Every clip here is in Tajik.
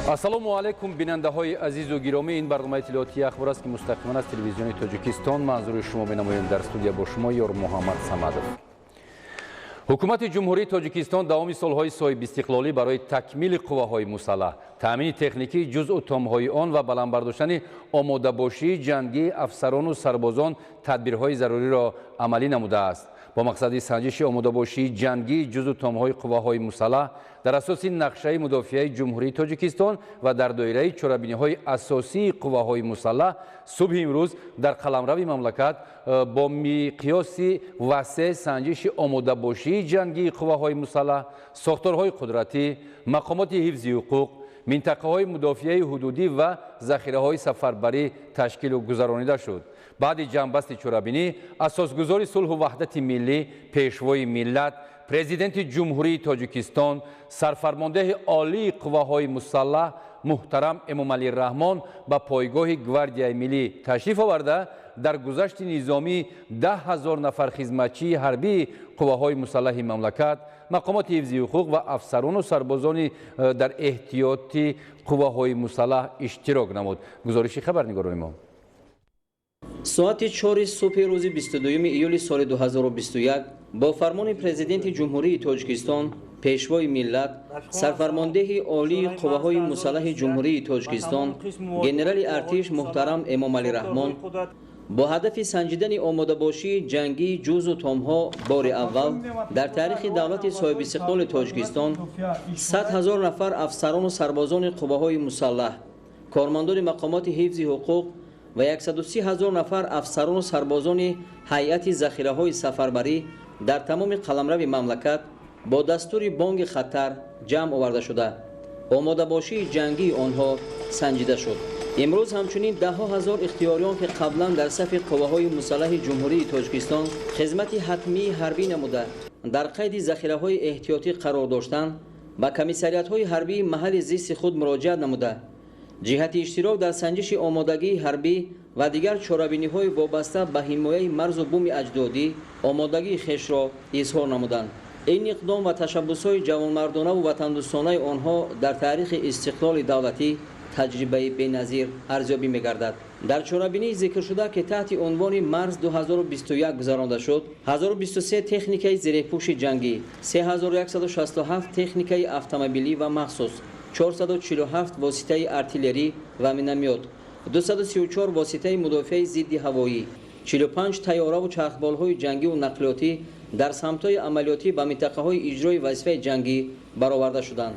Ассалому алайкум, бинандаҳои азизу гиромӣ. Ин барномаи иттилоотии Ахбор аст, ки мустақиман аз телевизиони Тоҷикистон манзури шумо менамоем. Дар студия бо шумо Ёр Муҳаммад Самадов. Ҳукумати Ҷумҳурии Тоҷикистон давоми солҳои соҳибистиқлолӣ барои такмили қувваҳои мусаллаҳ, таъмини техникии ҷузъу томҳои он ва баланд бардоштани омодабошии ҷангии афсарону сарбозон тадбирҳои заруриро амалӣ намудааст. Бо мақсади санҷиши омодабошии ҷангии ҷузъу томҳои қувваҳои мусаллаҳ дар асоси нақшаи мудофиаи Ҷумҳурии Тоҷикистон ва дар доираи чорабиниҳои асосии қувваҳои мусаллаҳ субҳи имрӯз дар қаламрави мамлакат бо миқёси васеъ санҷиши омодабошии ҷангии қувваҳои мусаллаҳ, сохторҳои қудратӣ, мақомоти ҳифзи ҳуқуқ, минтақаҳои мудофиаи ҳудудӣ ва захираҳои сафарбарӣ ташкилу гузаронида шуд. Баъди ҷамъбасти чорабинӣ асосгузори сулҳу ваҳдати миллӣ, пешвои миллат, президенти Ҷумҳурии Тоҷикистон, сарфармондеҳи олии қувваҳои мусаллаҳ муҳтарам Эмомалӣ Раҳмон ба пойгоҳи Гвардияи миллӣ ташриф оварда, дар гузашти низомии 10 000 нафар хизматчии ҳарбии қувваҳои мусаллаҳи мамлакат, мақомоти ҳифзи ҳуқуқ ва афсарону сарбозони дар эҳтиёти қувваҳои мусаллаҳ иштирок намуд. Гузориши хабарнигорони мо. Соати 4 субҳи рӯзи 22 июли соли 2021 бо фармони Президенти Ҷумҳурии Тоҷикистон, Пешвои миллат, сарфармондеҳи олии қувваҳои мусаллаҳи Ҷумҳурии Тоҷикистон, генерали артиш муҳтарам Эмомалӣ Раҳмон бо ҳадафи санҷидани омодабошии ҷангии ҷузъу томҳо бори аввал дар таърихи давлати соҳибистиқлоли Тоҷикистон 100 000 нафар афсарону сарбозони қувваҳои мусаллаҳ, кормандони мақомоти ҳифзи ҳуқуқ ва 130 ҳазор нафар афсарону сарбозони ҳайати захираҳои сафарбарӣ дар тамоми қаламрави мамлакат бо дастури бонги хатар ҷамъ оварда шуда, омодабошии ҷангии онҳо санҷида шуд. Имрӯз ҳамчунин даҳҳо ҳазор ихтиёриён, ки қаблан дар сафи қувваҳои мусаллаҳи Ҷумҳурии Тоҷикистон хизмати ҳатмии ҳарбӣ намуда, дар қайди захираҳои эҳтиётӣ қарор доштанд, ба комиссариатҳои ҳарбии маҳалли зисти худ муроҷиат намуда, ҷиҳати иштирок дар санҷиши омодагии ҳарбӣ ва дигар чорабиниҳои вобаста ба ҳимояи марзу буми аҷдодӣ омодагии хешро изҳор намуданд. Ин иқдом ва ташаббусҳои ҷавонмардонаву ватандӯстонаи онҳо дар таърихи истиқлоли давлатӣ таҷрибаи беназир арзёбӣ мегардад. Дар чорабинии зикршуда, ки таҳти унвони «Марз 2021» гузаронда шуд, 1023 техникаи зиреҳпӯши ҷангӣ, 3167 техникаи автомобилӣ ва махсус, 447 воситаи артиллерӣ ва миномёт, 234 воситаи мудофиаи зидди ҳавоӣ, 45 тайёраву чархболҳои ҷангиву нақлиётӣ дар самтҳои амалиётӣ ба минтақаҳои иҷрои вазифаи ҷангӣ бароварда шуданд.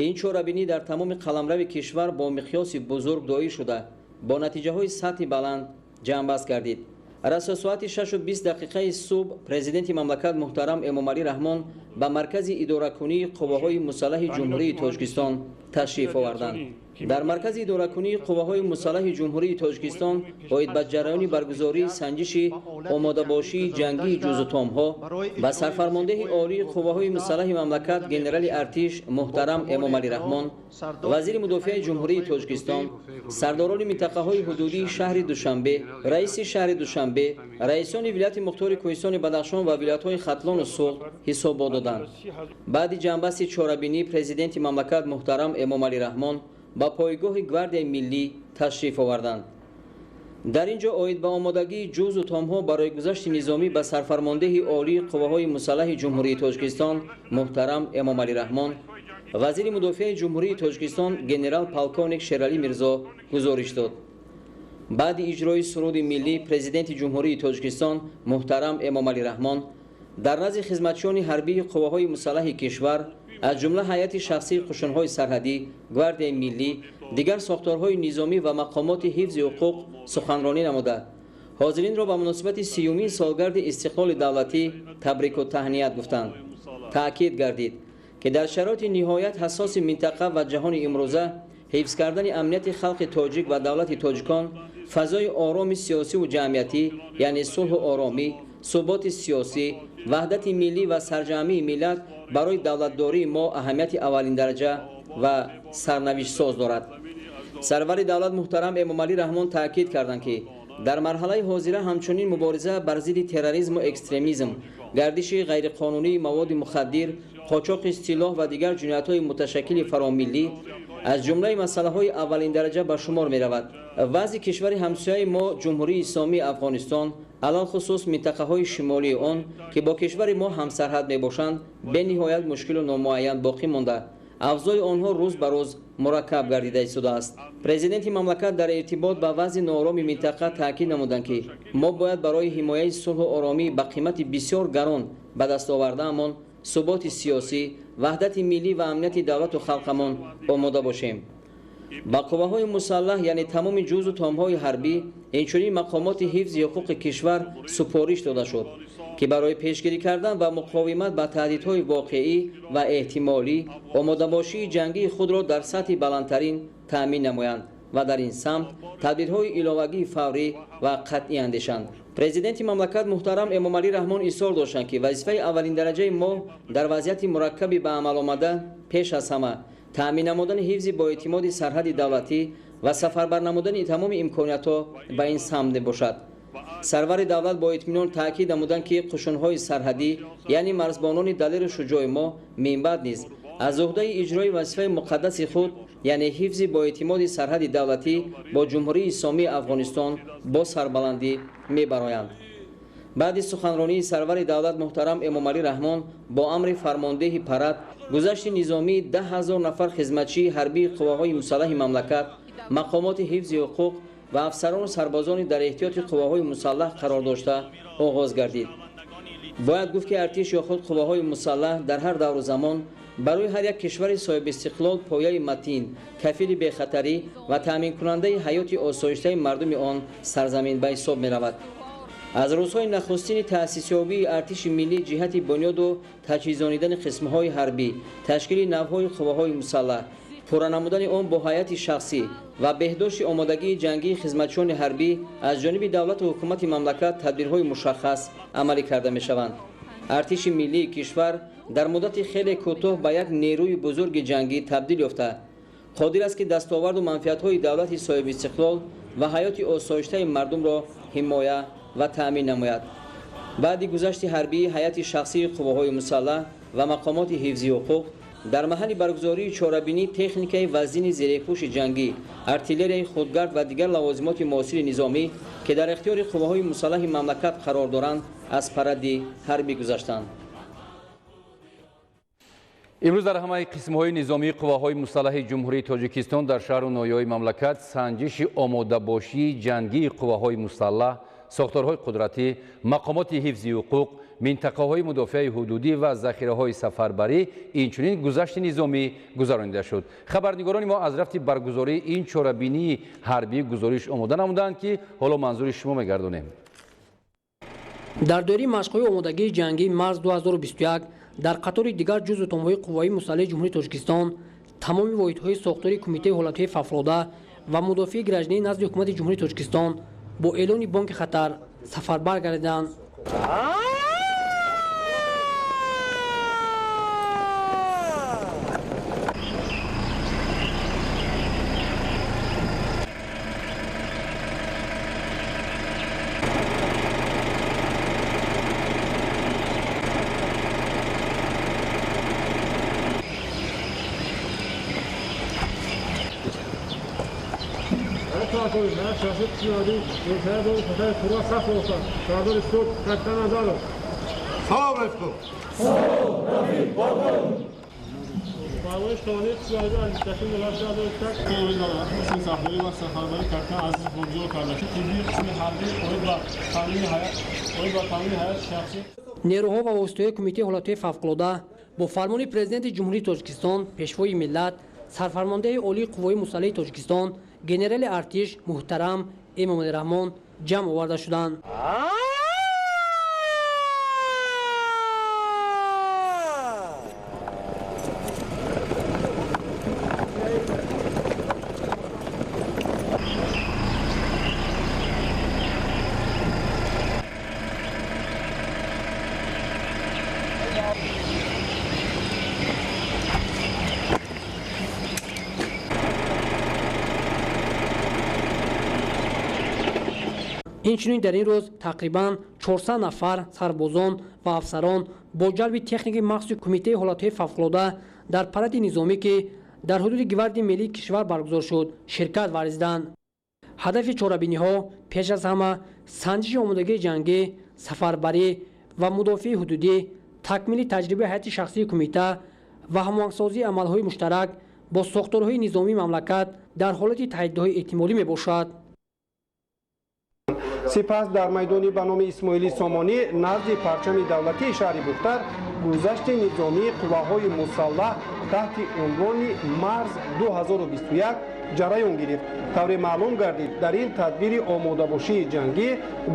Ин чорабинӣ дар тамоми қаламрави кишвар бо миқёси бузург доир шуда, бо натиҷаҳои сатҳи баланд ҷамъбаст гардид. Расо соати 6:20 субҳ президенти мамлакат муҳтарам Эмомалӣ Раҳмон ба маркази идоракунии қувваҳои мусаллаҳи Ҷумҳурии Тоҷикистон ташриф оварданд. Дар маркази идоракунии қувваҳои мусаллаҳи Ҷумҳурии Тоҷикистон оид ба ҷараёни баргузории санҷиши омодабошии ҷангии ҷузутомҳо ба сарфармондеҳи олии қувваҳои мусаллаҳи мамлакат генерали артиш муҳтарам Эмомалӣ Раҳмон, вазири мудофиаи Ҷумҳурии Тоҷикистон, сардорони минтақаҳои ҳудудии шаҳри Душанбе, раиси шаҳри Душанбе, раисони вилояти мухтори Кӯҳистони Бадахшон ва вилоятҳои Хатлону Суғд ҳисобот доданд. Баъди ҷамъбасти чорабинӣ президенти мамлакат муҳтарам Эмомалӣ Раҳмон ба пойгоҳи Гвардияи миллӣ ташриф оварданд. Дар ин ҷо оид ба омодагии ҷузу томҳо барои гузашти низомӣ ба сарфармондеҳи олии қувваҳои мусаллаҳи Ҷумҳурии Тоҷикистон муҳтарам Эмомалӣ Раҳмон, вазири мудофиаи Ҷумҳурии Тоҷикистон генерал полковник Шералӣ Мирзо гузориш дод. Баъди иҷрои суруди миллӣ президенти Ҷумҳурии Тоҷикистон муҳтарам Эмомалӣ Раҳмон дар назди хизматчиёни ҳарбии қувваҳои мусаллаҳи кишвар, аз ҷумла ҳайати шахсии қушунҳои сарҳадӣ, Гвардияи миллӣ, дигар сохторҳои низомӣ ва мақомоти ҳифзи ҳуқуқ суханронӣ намуда, ҳозиринро ба муносибати 30-умин солгарди истиқлоли давлатӣ табрику таҳният гуфтанд. Таъкид гардид, ки дар шароити ниҳоят ҳассоси минтақа ва ҷаҳони имрӯза ҳифз кардани амнияти халқи тоҷик ва давлати тоҷикон, фазои ороми сиёсиву ҷамъиятӣ, яъне сулҳу оромӣ, суботи сиёсӣ, ваҳдати миллӣ ва сарҷамъии миллат барои давлатдории мо аҳамияти аввалиндараҷа ва сарнавиштсоз дорад. Сарвари давлат муҳтарам Эмомалӣ Раҳмон таъкид карданд, ки дар марҳалаи ҳозира ҳамчунин мубориза бар зидди терроризму экстремизм, гардиши ғайриқонунии маводи мухаддир, қочоқи силоҳ ва дигар ҷиноятҳои муташаккили фаромиллӣ аз ҷумлаи масъалаҳои аввалиндараҷа ба шумор меравад. Вазъи кишвари ҳамсояи мо Ҷумҳурии Исломии Афғонистон, алалхусус минтақаҳои шимолии он, ки бо кишвари мо ҳамсарҳад мебошанд, бениҳоят мушкилу номуайян боқӣ монда, авзои онҳо рӯз ба рӯз мураккаб гардида истодааст. Президенти мамлакат дар иртибот ба вазъи ноороми минтақа таъкид намуданд, ки мо бояд барои ҳимояи сулҳу оромӣ ба қимати бисёр гарон ба даст овардаамон суботи сиёсӣ, ваҳдати миллӣ ва амнияти давлату халқамон омода бошем. Ба қувваҳои мусаллаҳ, яъне тамоми ҷузу томҳои ҳарбӣ, инчунин мақомоти ҳифзи ҳуқуқи кишвар супориш дода шуд, ки барои пешгирӣ кардан ва муқовимат ба таҳдидҳои воқеӣ ва эҳтимолӣ омодабошии ҷангии худро дар сатҳи баландтарин таъмин намоянд ва дар ин самт тадбирҳои иловагии фаврӣ ва қатъӣ андешанд. Президенти мамлакат муҳтарам Эмомалӣ Раҳмон изҳор доштанд, ки вазифаи аввалиндараҷаи мо дар вазъияти мураккаби ба амал омада пеш аз ҳама таъмин намудани ҳифзи боэътимоди сарҳади давлатӣ ва сафарбар намудани тамоми имкониятҳо ба ин самт мебошад. Сарвари давлат бо итминон таъкид намуданд, ки қушунҳои сарҳадӣ, яъне марзбонони далеру шуҷои мо минбаъд низ аз уҳдаи иҷрои вазифаи муқаддаси худ, яъне ҳифзи боэътимоди сарҳади давлатӣ бо Ҷумҳурии Исломии Афғонистон бо сарбаландӣ мебароянд. Баъди суханронии сарвари давлат муҳтарам Эмомалӣ Раҳмон бо амри фармондеҳи парад гузашти низомии 10 000 нафар хизматчии ҳарбии қувваҳои мусаллаҳи мамлакат, мақомоти ҳифзи ҳуқуқ ва афсарону сарбозони дар эҳтиёти қувваҳои мусаллаҳ қарор дошта оғоз гардид. Бояд гуфт, ки артиш ё худ қувваҳои мусаллаҳ дар ҳар давру замон барои ҳар як кишвари соҳибистиқлол пояи матин, кафили бехатарӣ ва таъминкунандаи ҳаёти осоиштаи мардуми он сарзамин ба ҳисоб меравад. Аз рӯзҳои нахустини таъсисёбии артиши миллӣ ҷиҳати бунёду таҷҳизонидани қисмҳои ҳарбӣ, ташкили навъҳои қувваҳои мусаллаҳ, пурра намудани он бо ҳайати шахсӣ ва беҳдошти омодагии ҷангии хизматчиёни ҳарбӣ аз ҷониби давлату ҳукумати мамлакат тадбирҳои мушаххас амалӣ карда мешаванд. Артиши миллии кишвар дар муддати хеле кӯтоҳ ба як нерӯи бузурги ҷангӣ табдил ёфта, қодир аст, ки дастоварду манфиатҳои давлати соҳибистиқлол ва ҳаёти осоиштаи мардумро ҳимоя ва таъмин намояд. Баъди гузашти ҳарбии ҳайати шахсии қувваҳои мусаллаҳ ва мақомоти ҳифзи ҳуқуқ дар маҳалли баргузории чорабинӣ техникаи вазини зерепӯши ҷангӣ, артиллерияи худгард ва дигар лавозимоти муосири низомӣ, ки дар ихтиёри қувваҳои мусаллаҳи мамлакат қарор доранд, аз паради ҳарбӣ гузаштанд. Имрӯз дар ҳамаи қисмҳои низомии қувваҳои мусаллаҳи Ҷумҳурии Тоҷикистон дар шаҳру ноҳияҳои мамлакат санҷиши омодабошии ҷангии қувваҳои мусаллаҳ, сохторҳои қудратӣ, мақомоти ҳифзи ҳуқуқ, Минтақаҳои мудофиаи ҳудудӣ ва захираҳои сафарбарӣ, инчунин гузашти низомӣ гузаронида шуд. Хабарнигорони мо аз рафти баргузории ин чорабинии ҳарбӣ гузориш омода намуданд, ки ҳоло манзури шумо мегардонем. Дар доираи машқҳои омодагии ҷангии Марз 2021 дар қатори дигар ҷузъу томҳои қувваи мусаллаҳи Ҷумҳурии Тоҷикистон тамоми воҳидҳои сохтори Кумитаи ҳолатҳои фавқулода ва мудофиаи граждании назди Ҳукумати Ҷумҳурии Тоҷикистон бо эълони бонги хатар сафарбар гардиданд. Нерӯҳо ва воситаҳои Кумитаи ҳолатҳои фавқулода бо фармони Президенти Ҷумҳурии Тоҷикистон, Пешвои миллат, Сарфармондеҳи Олии Қувваҳои мусаллаҳи Тоҷикистон, генерали артиш муҳтарам Эмомалӣ Раҳмон ҷамъ оварда шуданд. Инчунин дар ин рӯз тақрибан 400 нафар сарбозон ва афсарон бо ҷалби техникаи махсуси Кумитаи ҳолатҳои фавқулода дар паради низомӣ, ки дар ҳудуди гвардияи миллии кишвар баргузор шуд, ширкат варзиданд. Ҳадафи чорабиниҳо пеш аз ҳама санҷиши омодагии ҷангӣ, сафарбарӣ ва мудофиаи ҳудудӣ, такмили таҷрибаи ҳайати шахсии кумита ва ҳамоҳангсозии амалҳои муштарак бо сохторҳои низомии мамлакат дар ҳолати таҳдидҳои эҳтимолӣ мебошад. Сипас дар майдони ба номи Исмоили Сомонӣ назди парчами давлатии шаҳри Бухтар гузашти низомии қувваҳои мусаллаҳ таҳти унвони Марз 2021 ҷараён гирифт. Тавре маълум гардид, дар ин тадбири омодабошии ҷангӣ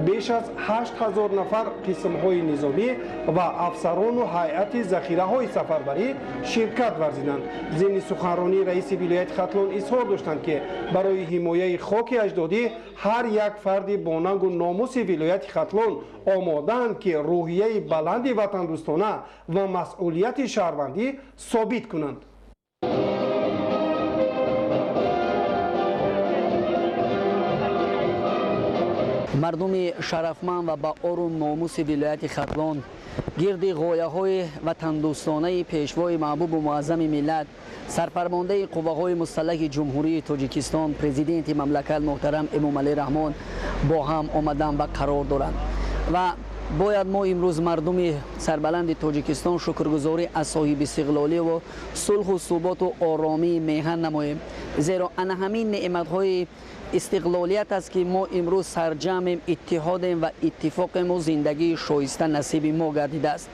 беш аз 8000 нафар қисмҳои низомӣ ва афсарону ҳайати захираҳои сафарбарӣ ширкат варзиданд. Зимни суханронии раиси вилояти Хатлон изҳор доштанд, ки барои ҳимояи хоки аҷдодӣ ҳар як фарди бонангу номуси вилояти Хатлон омодаанд, ки рӯҳияи баланди ватандӯстона ва масъулияти шаҳрвандӣ собит кунанд. Мардуми шарафманд ва ба ору номуси вилояти Хатлон гирди ғояҳои ватандӯстонаи пешвои маҳбубу муаззами миллат, сарфармондаи қувваҳои мусаллаҳи Ҷумҳурии Тоҷикистон, президенти мамлакат муҳтарам Эмомалӣ Раҳмон бо ҳам омадан ва қарор доранд. Ва бояд мо имрӯз мардуми сарбаланди Тоҷикистон шукргузорӣ аз соҳиби истиқлоливу сулҳу суботу оромии меҳан намоем, зеро ана ҳамин неъматҳои истиқлолият аст, ки мо имрӯз сарҷамъем, иттиҳодем ва иттифоқему зиндагии шоиста насиби мо гардидааст.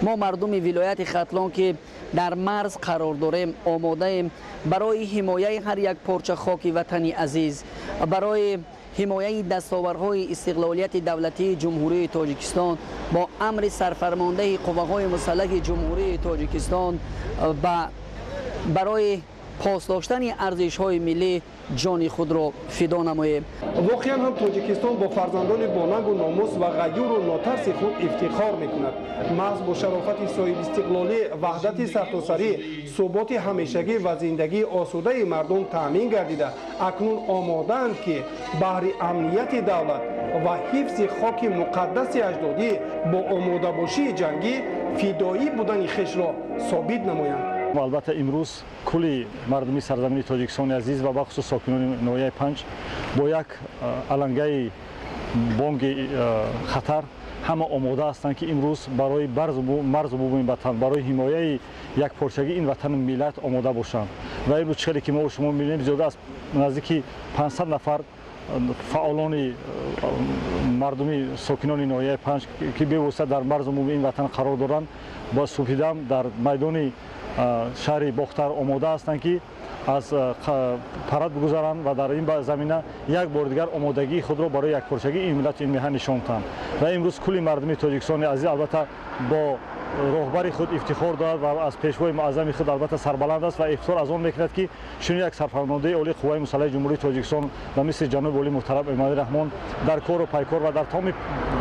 Мо мардуми вилояти Хатлон, ки дар марз қарор дорем, омодаем барои ҳимояи ҳар як порча хоки ватани азиз, барои ҳимояи дастоварҳои истиқлолияти давлатии Ҷумҳурии Тоҷикистон бо амри сарфармондаи қувваҳои мусаллаҳи Ҷумҳурии Тоҷикистон барои пос доштани арзишҳои миллӣ ҷони худро фидо намоем. Воқеан ҳам Тоҷикистон бо фарзандони бонангу номус ва ғайюру нотарси худ ифтихор мекунад. Маҳз бо шарофати соҳибистиқлолӣ, ваҳдати сартосарӣ, суботи ҳамешагӣ ва зиндагии осудаи мардум таъмин гардида, акнун омодаанд, ки баҳри амнияти давлат ва ҳифзи хоки муқаддаси аҷдодӣ бо омодабошии ҷангӣ фидоӣ будани хешро собит намоянд. Албатта, имрӯз кулли мардуми сарзамини Тоҷикистони азиз ва бахусус сокинони ноҳияи Панҷ бо як алангаи бонги хатар ҳама омода ҳастанд, ки имрӯз барои марзу буми ватан, барои ҳимояи якпорчагии ин ватану миллат омода бошанд. Ва имрӯз чӣ хеле ки мо шумо мебинем, зиёда аз наздики 500 нафар Фаъолони мардуми сокинони ноҳияи Панҷ, ки бевосита дар марзу буми ин ватан қарор доранд, ба субҳидам дар майдони шаҳри Бохтар омода ҳастанд, ки аз парад бигузаранд ва дар ин замина як бори дигар омодагии худро барои якпорчагии ин миллату ин меҳан нишон диҳанд. Ва имрӯз кулли мардуми Тоҷикистони азиз, албатта, бо роҳбари худ ифтихор дорад ва аз пешвои муаззами худ, албатта, сарбаланд аст ва ифтихор аз он мекунад, ки чунин як сарфармондаи олии қувваи мусаллаҳи Ҷумҳурии Тоҷикистон ба мисли ҷаноби олии муҳтарам Эмомалӣ Раҳмон дар кору пайкор ва дар тамоми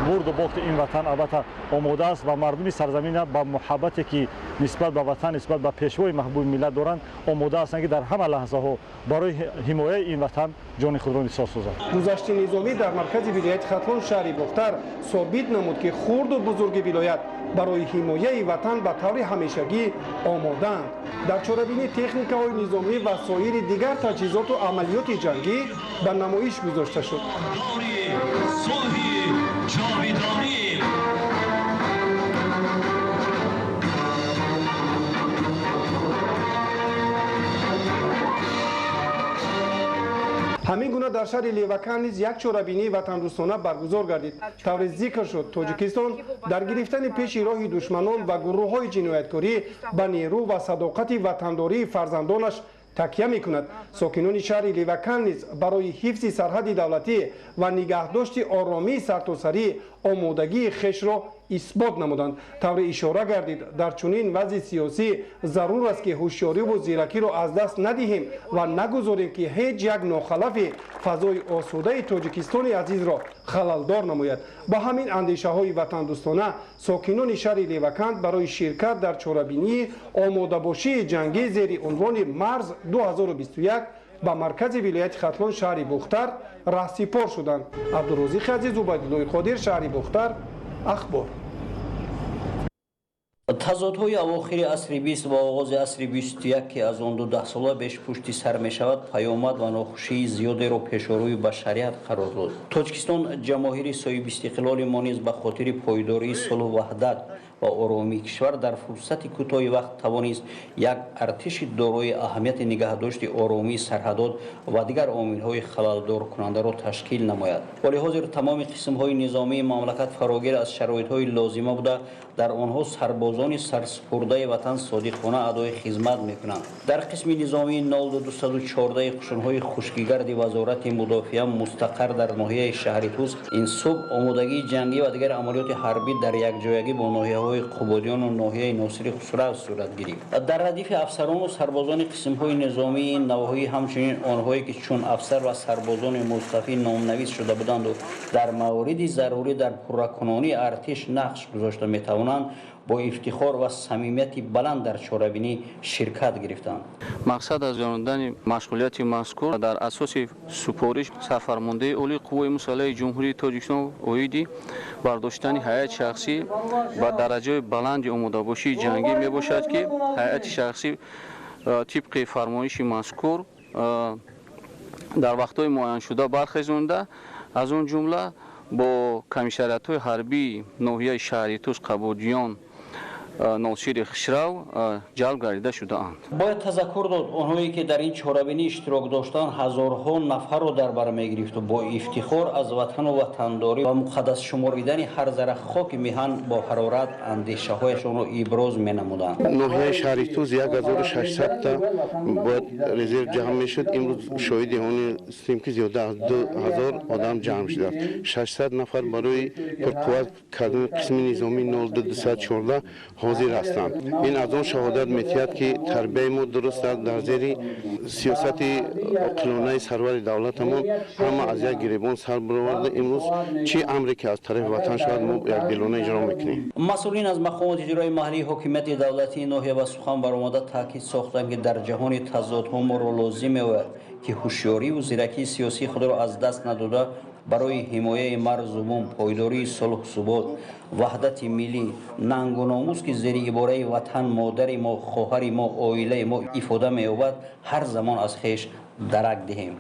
бурду бохти ин ватан, албатта, омода аст ва мардуми сарзамина ба муҳаббате, ки нисбат ба ватан, нисбат ба пешвои маҳбуби миллат доранд, омода ҳастанд, ки дар ҳама лаҳзаҳо барои ҳимояи ин ватан ҷони худро нисор созанд. Гузашти низомӣ дар маркази вилояти Хатлон, шаҳри Бохтар, собит намуд, ки хурду бузурги вилоят барои ҳимояи ватан ба таври ҳамешагӣ омодаанд. Дар чорабинӣ техникаҳои низомӣ ва соири дигар таҷҳизоту амалиёти ҷангӣ ба намоиш гузошта шуд. Сулҳи ҷовидонӣ. Ҳамин гуна дар шаҳри Левакан низ як чорабинии ватандӯстона баргузор гардид. Тавре зикр шуд, Тоҷикистон дар гирифтани пеши роҳи душманон ва гурӯҳҳои ҷинояткорӣ ба нерӯ ва садоқати ватандории фарзандонаш такя мекунад. Сокинони шаҳри Левакан низ барои ҳифзи сарҳади давлатӣ ва нигаҳдошти оромии сартосарӣ омодагии хешро исбот намуданд. Тавре ишора гардид, дар чунин вазъи сиёсӣ зарур аст, ки ҳушёриву зиракиро аз даст надиҳем ва нагузорем, ки ҳеҷ як нохалафи фазои осудаи Тоҷикистони азизро халалдор намояд. Ба ҳамин андешаҳои ватандӯстона сокинони шаҳри Леваканд барои ширкат дар чорабинии омодабошии ҷангӣ зери унвони «Марз 2021» ба маркази вилояти Хатлон, шаҳри Бухтар раҳсипор шуданд. Абдурозиқи Азиз, Убайдуллои Қодир, шаҳри Бухтар, Ахбор. Тазодҳои авохири асри 20 ва оғози асри 21, ки аз он ду даҳсола беш пушти сар мешавад, паёмад ва нохушии зиёдеро пешорӯи башарият қарор дод. Тоҷикистон, ҷамоҳири соҳибистиқлоли мо низ ба хотири пойдории сулҳу ваҳдат ва оромии кишвар дар фурсати кӯтоҳи вақт тавонист як артиши дорои аҳамияти нигаҳдошти оромии сарҳадот ва дигар омилҳои халалдоркунандаро ташкил намояд. Вале ҳозир тамоми қисмҳои низомии мамлакат фарогир аз шароитҳои лозима буда, дар онҳо сарбозони сарсупурдаи ватан содиқона адои хизмат мекунанд. Дар қисми низомии 0214 қушунҳои хушкигарди Вазорати мудофиа, мустақар дар ноҳияи шаҳри Тӯс, ин субҳ омодагии ҷангӣ ва дигар амалиёти ҳарбӣ дар якҷоягӣ бо ноҳияҳои Қубодиёну ноҳияи Носири Хусрав сурат гирифт. Дар радифи афсарону сарбозони қисмҳои низомии навоҳӣ, ҳамчунин онҳое, ки чун афсар ва сарбозони мустафӣ номнавис шуда буданду дар мавриди зарурӣ дар пурракунонии артиш нақш гузошта метавонанд, бо ифтихор ва самимияти баланд дар чорабинӣ ширкат гирифтанд. Мақсад аз гузаронидани машғулияти мазкур дар асоси супориш сарфармондаи олии қувваи мусаллаҳи Ҷумҳурии Тоҷикистон оиди бардоштани ҳайати шахсӣ ба дараҷаи баланди омодабошии ҷангӣ мебошад, ки ҳайати шахсӣ тибқи фармоиши мазкур дар вақтҳои муайяншуда бархезонда, аз он ҷумла бо комиссариятҳои ҳарбии ноҳияи шаҳри Тӯс, Қабодиён, Носири Хушрав ҷалб гардида шудаанд. Бояд тазаккур дод, онҳое, ки дар ин чорабинӣ иштирок доштанд, ҳазорҳо нафарро дар бар мегирифту бо ифтихор аз ватану ватандорӣ ва муқаддас шуморидани ҳар зарра хоки меҳан бо ҳарорат андешаҳояшонро иброз менамуданд. Ноҳияи шаҳри Тӯз 1600 та бояд резерв ҷамъ мешуд. Имрӯз шоҳиди он ҳастем, ки зиёда аз 2000 одам ҷамъ шудааст. 600 нафар барои пурқувват кардани қисми низомии 0214 ҳозир ҳастанд. Ин аз он шаҳодат метиҳад, ки тарбияи мо дуруст аст. Дар зери сиёсати оқилонаи сарвари давлатамон ҳама аз як гиребон сар бароварда, имрӯз чӣ амре ки аз тарафи ватан шавад, мо якдилона иҷро мекунем. Масъулин аз мақомоти иҷрои маҳаллии ҳокимияти давлатии ноҳия ба сухан баромада таъкид сохтанд, ки дар ҷаҳони тазодҳо моро лозим меояд, ки ҳушёриву зиракии сиёсии худро аз даст надода, барои ҳимояи марзу бум, пойдории сулҳу субот, ваҳдати миллӣ, нангу номус, ки зери ибораи «Ватан модари мо, хоҳари мо, оилаи мо» ифода меёбад, ҳар замон аз хеш дарак диҳем.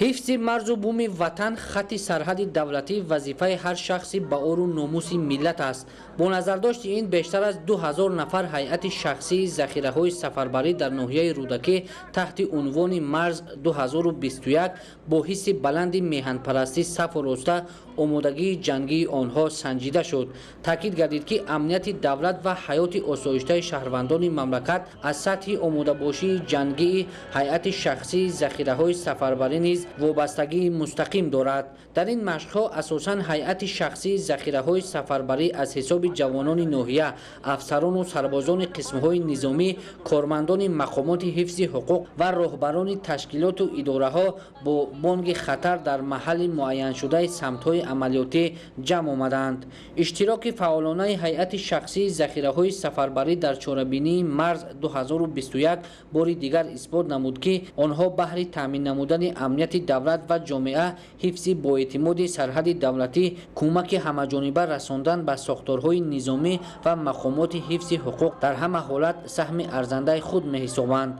Ҳифзи марзу буми ватан, хатти сарҳади давлатӣ вазифаи ҳар шахси ба ору номуси миллат аст. Бо назардошти ин бештар аз 2000 нафар ҳайати шахсии захираҳои сафарбарӣ дар ноҳияи Рӯдакӣ таҳти унвони «Марз 2021» бо ҳисси баланди меҳанпарастӣ сафу роста омодагии ҷангии онҳо санҷида шуд. Таъкид гардид, ки амнияти давлат ва ҳаёти осоиштаи шаҳрвандони мамлакат аз сатҳи омодабошии ҷангии ҳайати шахсии захираҳои сафарбарӣ низ вобастагии мустақим дорад. Дар ин машқҳо асосан ҳайати шахсии захираҳои сафарбарӣ аз ҳисоби ҷавонони ноҳия, афсарону сарбозони қисмҳои низомӣ, кормандони мақомоти ҳифзи ҳуқуқ ва роҳбарони ташкилоту идораҳо бо бонги хатар дар маҳалли муайяншудаи самтҳои амалиётӣ ҷамъ омаданд. Иштироки фаъолонаи ҳайати шахсии захираҳои сафарбарӣ дар чорабинии «Марз 2021» бори дигар исбот намуд, ки онҳо баҳри таъмин намудани амнияти давлат ва ҷомеа, ҳифзи боэътимоди сарҳади давлатӣ, кӯмаки ҳамаҷониба расондан ба сохторҳои низомӣ ва мақомоти ҳифзи ҳуқуқ дар ҳама ҳолат саҳми арзандаи худ меҳисобанд.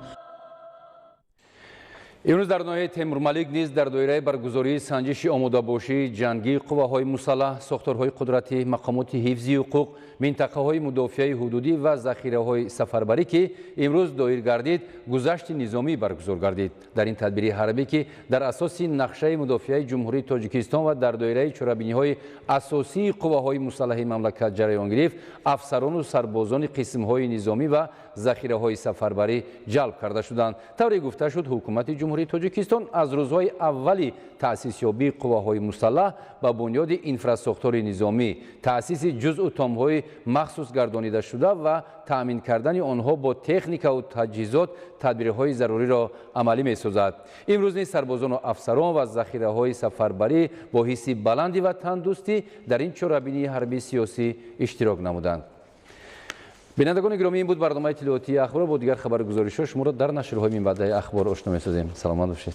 Имрӯз дар ноҳияи Темурмалик низ дар доираи баргузории санҷиши омодабошии ҷангии қувваҳои мусаллаҳ, сохторҳои қудратӣ, мақомоти ҳифзи ҳуқуқ, минтақаҳои мудофиаи ҳудудӣ ва захираҳои сафарбарӣ, ки имрӯз доир гардид, гузашти низомӣ баргузор гардид. Дар ин тадбири ҳарбӣ, ки дар асоси нақшаи мудофиаи Ҷумҳурии Тоҷикистон ва дар доираи чорабиниҳои асосии қувваҳои мусаллаҳи мамлакат ҷараён гирифт, афсарону сарбозони қисмҳои низомӣ ва захираҳои сафарбарӣ ҷалб карда шуданд. Тавре гуфта шуд, ҳукумати Ҷумҳурии Тоҷикистон аз рӯзҳои аввали таъсисёбии қувваҳои мусаллаҳ ба бунёди инфрасохтори низомӣ, таъсиси ҷузъу томҳои махсус гардонидашуда ва таъмин кардани онҳо бо техникаву таҷҳизот тадбирҳои заруриро амалӣ месозад. Имрӯз низ сарбозону афсарон ва захираҳои сафарбарӣ бо ҳисси баланди ватандӯстӣ дар ин чорабинии ҳарбии сиёсӣ иштирок намуданд. Бинандагони гиромӣ, ин буд барномаи иттилоотии Ахбор. Бо дигар хабаргузоришҳо шуморо дар нашрҳои минбаъдаи Ахбор ошно месозем. Саломат бошед.